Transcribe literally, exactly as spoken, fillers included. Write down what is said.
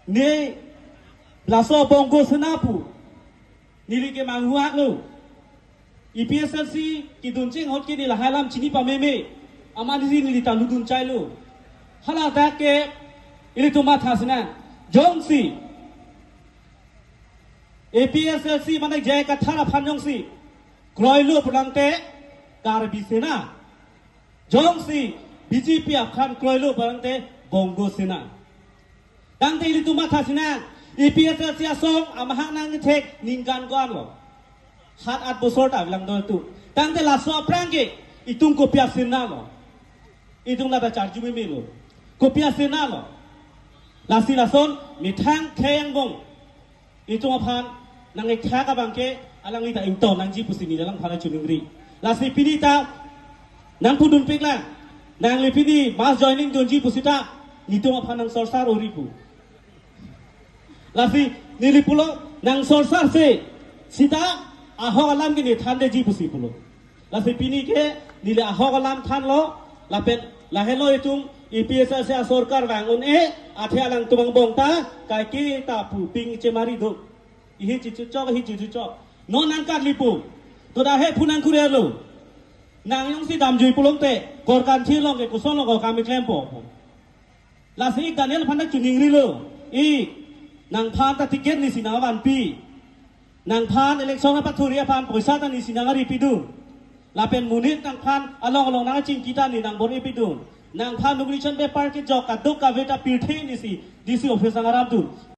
Ne laso Bongo Sena pu neli ke manghuak lo. A P S L C kedun cheng ahut ke neli lahai alam chini pameme. Amat neli neli ta ludun chai lo. Hala dak ke ilitum matha sina. Jongsi A P S L C mane J I Kathar aphan jongsi kroi lo pulangte Karbi Sena. Jongsi B J P aphan kroi lo pulangte Bongo Sena. Tangte ilitum matha sina, A P S L C asong amahang nangthek ningkan ko-an lo. Hat at bosor ta bilang dol tu. Tangte laso aphrang ke itum kopi a-Sena lo. Itum lata charju meme lo. Kopi a-Sena lo. Lasi lason methang khei angbong itum aphan nangkethak abang ke alangli ta ington nangji pusi neli alangphan chiningri. Lasi pini ta nangpudunpik lang. Nangli pini mass joining dunji pusi ta nelitum aphan nangsorsar ori pu. Lasi neli pulo nangsorsar se sita ahok alam ke ne thandetji pusi pulo. Lasi pini ke neli ahok alam thanlo, lapen lahelo itum A P S L C asorkar vang un-e, athe alangtum angbong ta kaike ta pu ping chemari do. Ihi chichuchok, ihi chichuchok. Non nangkarli pu. To dak he phu nangkurelo. Nang jongsi damjui pulongte, Korkanthi along ke koson lo ko kam klempo. Lasi ik Daniel aphan ta chiningri lo. Ik, nangphan ta ticket neli si nangvanpi. Nangphan election apathuri aphan poisa ta neli si nangripi dun. Lapen monit nangphan along along nangchingki ta neli nangbor-ipi dun. Nangphan nomination paper kejok kadokave ta pirthe neli si D C office nangrap dun.